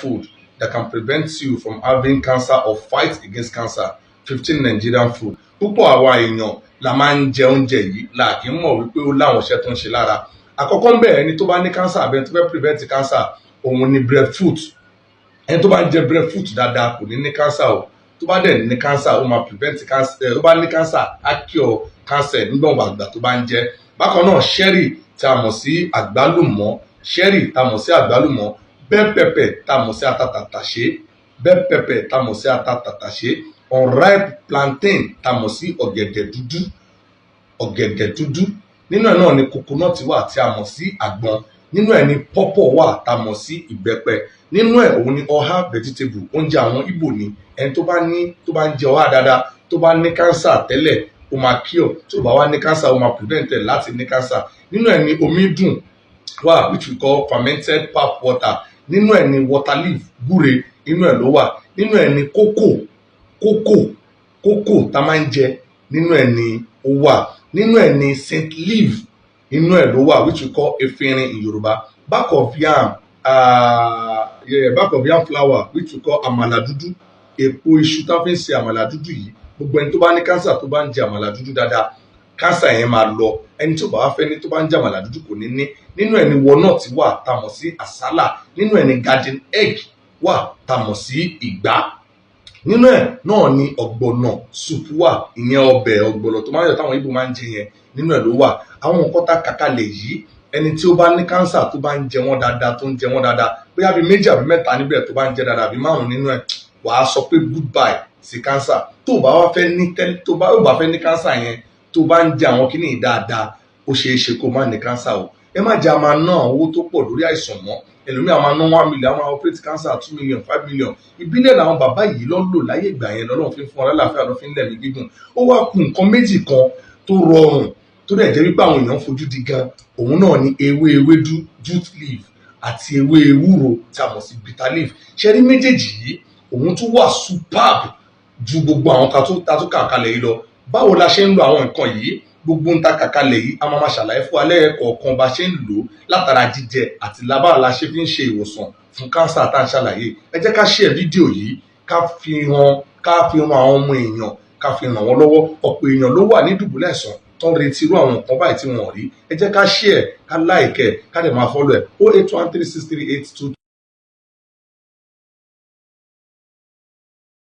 Food that can prevent you from having cancer or fight against cancer. 15 Nigerian food. Púpọ̀ àwa èèyàn la máa ń jẹ oúnjẹ yìí, la kì í mọ̀ wípé ó láwọn iṣẹ́ tó ń ṣe lára. Àkọ́kọ́ ń bẹ̀, ẹni tó bá ní cancer àbí ẹni tó fẹ́ prevent cancer, òun ni breadfruit. Ẹni tó bá ń jẹ breadfruit dáadáa kò ní ní cancer o. Tó bá dẹ̀ ní cancer, ó máa prevent cancer. Tó bá ní cancer, á cure cancer nígbà àgbà tó bá ń jẹ. Bákan náà, cherry tí a mọ̀ sí àgbálùmọ́, cherry tá a mọ̀ sí àgbálùmọ́, bell pepper tá a mọ̀ sí ata tàtàṣé, bell pepper tá a mọ̀ sí ata tàtàṣé, unripe plantain tá a mọ̀ sí ọ̀gẹ̀dẹ̀ dúdú, ọ̀gẹ̀dẹ̀ dúdú. Nínú ẹ̀ náà ni coconut wà tí a mọ̀ sí àgbọn. Nínú ẹ̀ ni pawpaw wà tá a mọ̀ sí ìbẹ́pẹ. Nínú ẹ̀ òun ni ọhá vegetable, oúnjẹ àwọn Ìgbò ni. Ẹni tó bá ní, tó bá ń jẹ ọhá dáadáa, tó bá ní cancer tẹ́lẹ̀, ó máa cure. Tó bá wá ní cancer, ó máa prevent ẹ̀ láti ní cancer. Nínú ẹ̀ ni omi dùn wà, which we call fermented pap water. Nínú ẹ̀ ni water leaf, gbúre, inú ẹ̀ ló wà. Nínú ẹ̀ ni kókò, kókò, kókò tá a máa ń jẹ, nínú ẹ̀ ni ó wà. Nínú ẹ̀ ni scent leaf, inú ẹ̀ ló wà, which we call efinrin in Yorùbá. Back of yam, yeah, back of yam flour, which we call àmàlà dúdú, èpo iṣu tá a fi ń ṣe àmàlà dúdú yìí. Gbogbo ẹni tó bá ní cancer, tó bá ń jẹ àmàlà dúdú dáadáa, cancer yẹn máa lọ. Ẹni tó bá wá fẹ́ ní, tó bá ń jẹ àmàlà dúdú, kò ní ní. Nínú ẹ̀ ni walnut wà tá a mọ̀ sí àsálà. Nínú ẹ̀ ni garden egg wà tá a mọ̀ sí ìgbá. Nínú ẹ̀ náà ni ọ̀gbọ̀nọ̀ soup wà, ìyẹn ọbẹ̀ ọ̀gbọ̀nọ̀ tó máa ń yọ táwọn Ìgbò máa ń jẹ yẹn, nínú ẹ̀ ló wà. Àwọn nǹkan tá a kà kalẹ̀ yìí, ẹni tí ó bá ní cancer, tó bá ń jẹ wọ́n dáadáa, tó ń jẹ wọ́n dáadáa, bóyá bíi méjì àbí mẹ́ta níbẹ̀, tó bá ń jẹ dáadáa, àbí márùn nínú ẹ̀, wàá sọ pé goodbye sí cancer. Tó bá wá fẹ́ ní tẹ́lẹ̀, tó bá ó bá fẹ́ ní cancer yẹn, tó bá ń jẹ àwọn kíní yìí dáadáa, ó ṣeé ṣe kó má ní cancer o. Ẹ má jẹ́ a máa ná àwọn owó tó pọ̀ lórí àìsàn mọ́. Ẹlòmíì a máa ná 1 million, a máa operate cancer, 2 million, 5 million. Ìbílẹ̀ làwọn bàbá yìí lọ́ lò láyé ìgbà yẹn, lọ́lọ́run fi ń fún ọ lálàáfíà, lọ́ fi ń lẹ̀mí gígùn. Ó wá ku nǹkan méjì kan tó rọrùn, tó dẹ̀ jẹ́ wípé àwọn èèyàn fojú di gan. Òun náà ni ewé ewédú, jute leaf, àti ewé ewúro tí a mọ̀ sí bitter leaf. Ṣe rí méjèèjì yìí, òun tún wà superb ju gbogbo àwọn kan tó ta tó kà kalẹ̀ yìí lọ. Báwo la ṣe ń lo àwọn nǹkan yìí? Gbogbo ń ta kàkalẹ̀ yìí, a máa ma ṣàlàyé fún alẹ́ kọ̀ọ̀kan bá ṣe ń lò ó látara jíjẹ àti lábára la ṣe fi ń ṣe ìwòsàn fún cancer tá à ń ṣàlàyé. Ẹ jẹ́ ká share fídíò yìí, ká fi hàn àwọn ọmọ èèyàn, ká fi ràn wọ́n lọ́wọ́. Ọ̀pọ̀ èèyàn ló wà ní dùbúlẹ̀ àìsàn tó ń retí irú àwọn nǹkan báyìí tí wọ́n rí. Ẹ jẹ́ ká share, ká like ẹ̀, ká dẹ̀ máa follow ẹ̀: 0813638 2.